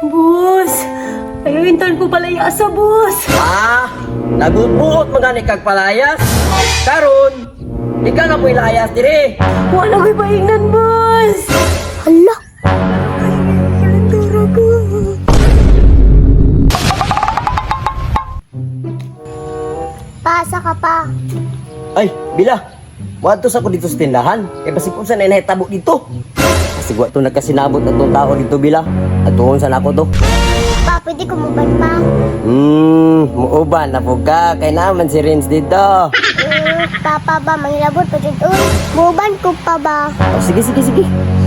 Boss, ayaw intan ko pala asa, boss. Ah, nagbuot man gani kag palayas. Karon, ikaw na po'y layas dire. Wala ko'y paingnan, boss. Hala! Ay, kalentura ko. Pasa ka pa. Ay, Bila. Wadto sa ko dito sa tindahan. Kay basig unsa na nahitabo dito. Kasi wa to nagkasinabot na tong tao dito, Bila. Atuon sa nako to. Pa, pwede ko muban pa. Muuban na po ka. Kay naman si Renz dito. Papa ba, manghilabot pa dyan. Uy, muban ko pa ba? Oh, sige, sige, sige.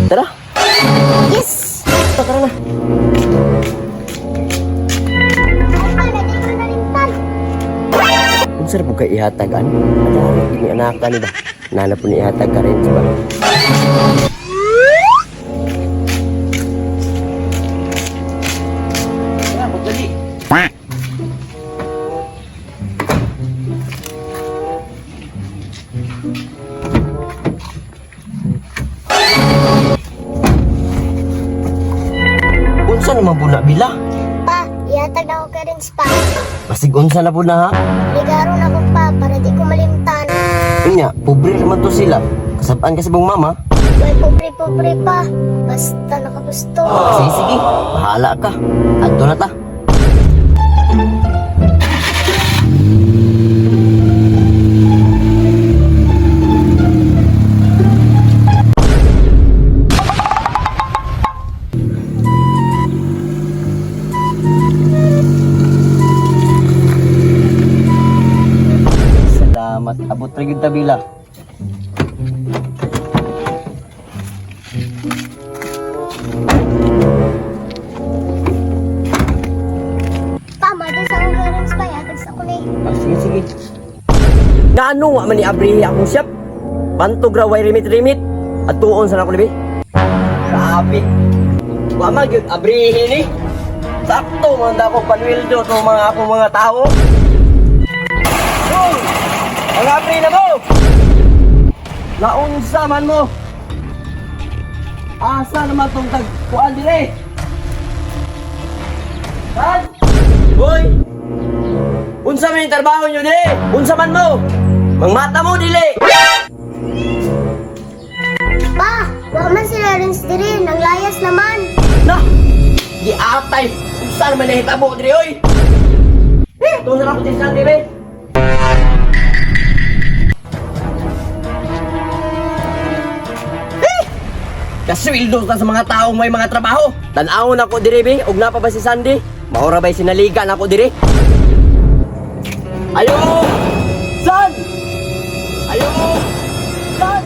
Tara. Yes! Tara na. Ay pa, dali ko na rin tan. Unsa ra po kay ihatag ano? Ano ni anak ni ba? Nana po ni ihatag ka Renz ba? Tara, magdali. Unsa naman po na bila? Pa, ihatag na ako kay Rins pa. Basig unsa na po na ha? Ligaro na ko pa para di ko malimtan. Unya, pobre naman to sila. Kasabaan kasi bang mama? May pobre-pobre pa. Basta nakagusto. Sige, sige. Bahala ka. Adto na ta. Salamat. Abot ra gyud ta, Bila. Pa, madal sa akong kay Rins pa. Ihatag sa ko ni. Ah, sige, sige. Nga ano nga man ni Abrihi akong shop? Bantog ra way rimit-rimit. At tuon sa nako libi. Grabe. Wa man gyud abrihi ni. Sakto man da ko panwildo to mga akong mga tao. Hoy! Ang abri na mo! Naunsa man mo? Asa naman tong tagkuan dire? Han? Hoy! Unsa man yung trabaho nyo dili? Unsa man mo? Mangmata mo dili. Pa, wa man sila Rins diri. Nanglayas naman. Na! Giatay! Unsa naman nahitabo diri oy? Eh, tuon na ako din sa diri. Eh! Kaswildo ta sa mga taong may mga trabaho. Tan-awon ako diri be, ug napa ba si Sandy? Maura ba'y sinaligan ako diri? Ayo! San! Ayo! San!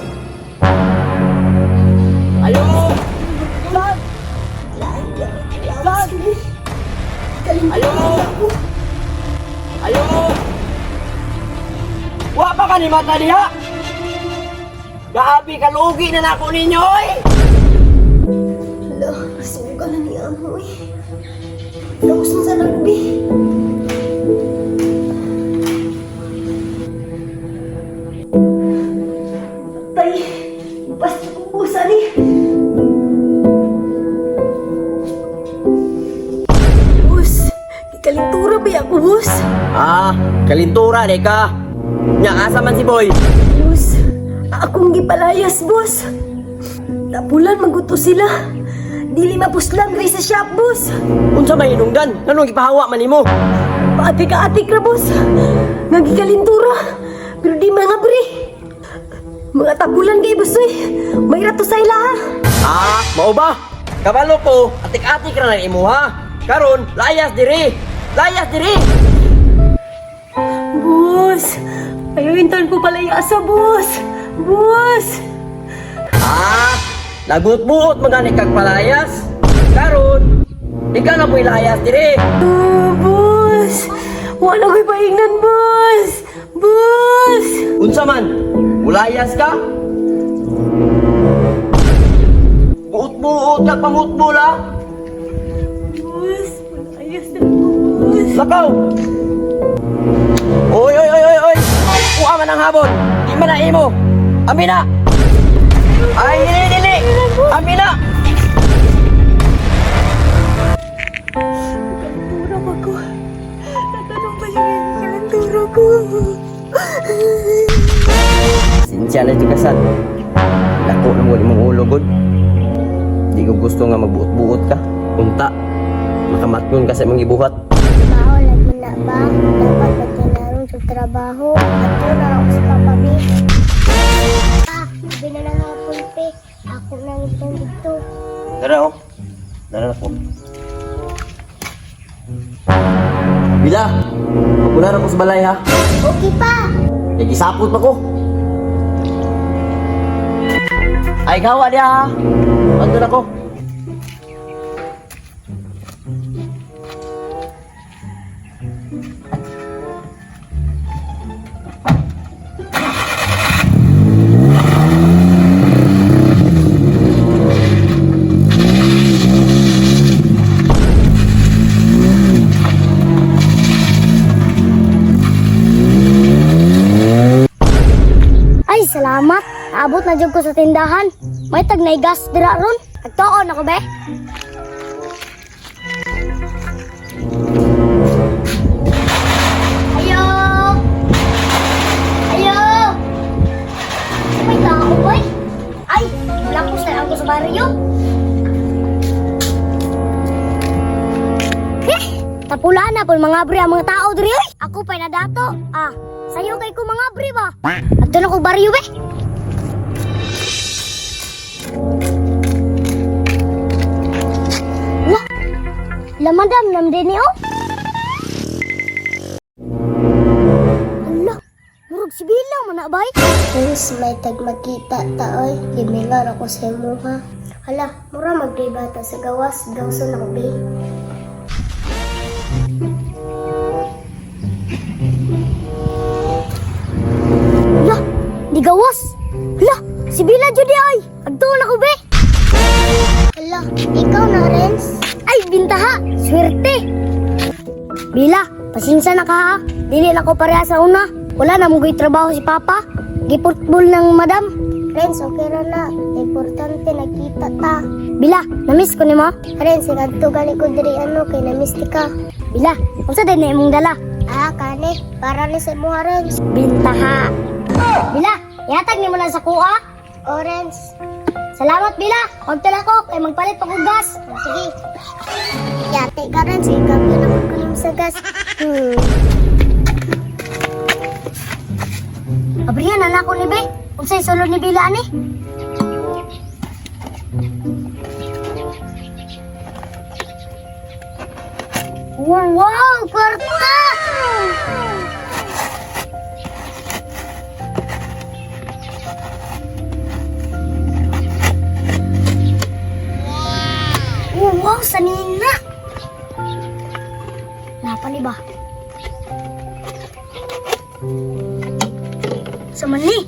Ayo! San! San! Ayo! Ayo! Wa pa ka ni mata diha! Gaabi ka lugi na nako ninyo oy! Hala, suga na niya mo eh. Tapos na sa rugby. Tay, basta kong busa ni. Boss, kikalintura ba ako, boss? Ah, kalintura de ka. Nya asa man si boy? Boss, akong gipalayas, boss. Tapulan maguto sila. Dili mapuslan rin sa shop, boss. Unsa may hinungdan? Nganong gipahawa man nimo? Paatik-atik ra, boss. Nagikalintura. Pero di mga bre. Mga tabulan kay boss, eh. May rato sa ila, ha? Ah, mao ba? Kabalo ko, atik-atik ra na imo ha. Karon, layas diri. Layas diri. Boss, ayaw intan ko pala asa, boss. Boss! Ah, nagbuot-buot man gani kag palayas. Karon, ikaw na po'y layas diri. Oh, boss! Wala ko'y paingnan, boss! Boss! Unsa man? Mulayas ka? Buot-buot kag pamutbol ha. Boss, malayas na ako, boss. Lakaw! Oy, oy, oy, oy, oy! Kuha man ang habon! Di man na imo! Amina! Ay, dili, dili! Amina! Siya na jud kasad. Dako na mo imong ulo gud. Di ko gusto nga magbuot-buot ka. Unta, makamatngon ka sa imong gibuhat. Mao lagi na ba? Dapat magtinarong sa trabaho. Ato na ako sa papa bi. Ah, abi na lang ako pulpe. Ako nang itong dito. Tara oh. Tara na ko. Bila, magpuna na ko sa balay ha. Okay pa. Kay gisapot pa ko. Ay gawa diha ha. Andun ako. Ay, salamat. Naabot na jud ko sa tindahan. May tag na gas dira ron. Nagtuon ako be. Ayo! Ayo! May tao boy. Ay, lapos na ako sa baryo. Eh, tapula na po mga bre ang mga tao diri oy. Ako pa na dato. Ah, sayo kay ko mga bre ba? Adto na ko baryo be. Wah! La madam nam din ni oh. Ala, murag si Bila man na bay. Please, may tag magkita ta oy. Gimingar ako sa imuha. Hala, mura magribata sa gawas. Gawson ako be. Ala, di gawas. Ala, si Bila jud di ay. Adto na ko be. Hala, ikaw na, Renz. Ay, bintaha! Swerte! Bila, pasensya na ka ha. Dili na ko pareha sa una. Wala na mong trabaho si Papa. Giputbol ng madam. Renz, okay ra na. Importante nagkita ta. Bila, namiss ko nimo. Renz, ikadto gani ko diri ano kay namiss ti ka. Bila, unsa din na imong dala? Ah, kani, para ni sa imuha, Renz. Bintaha. Bila, ihatag nimo na sa kuha. O, Renz. Salamat, Bila. Huwag ko kay magpalit pa kog gas. Sige. Yate ka, Renz. Ikaw na ko nimo sa gas. Abrihan na nako ni Be. Unsay sulod ni Bila ani? Wow, kwarta! Wow, sanina! Napali ba? Sa mani.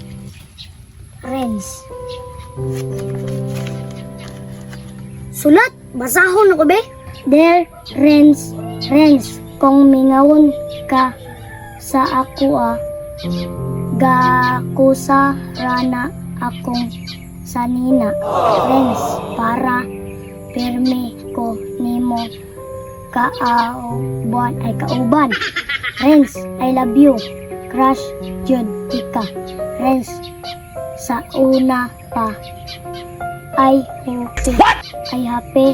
Renz. Sulat, basahon ako be. There, Renz, Renz, kung mingawon ka sa ako ah, gakusa rana akong sanina. Renz, para pirmi ko nimo kaauban ay kauban. Renz, I love you. Crush jud tika. Renz, sa una pa ay happy. Ay happy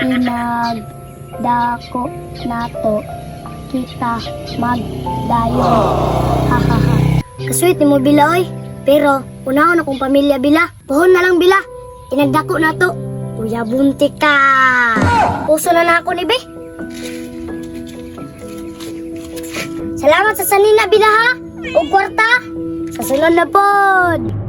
inagdako nato kita magdayon. Hahaha. Kasweet ni mo bila oy. Pero unahon akong pamilya bila. Puhon na lang bila. Inagdako nato. Uya bunti ka. Puso na na ako ni be. Salamat sa sanina bila ha. O kwarta. Sa sunod na pod.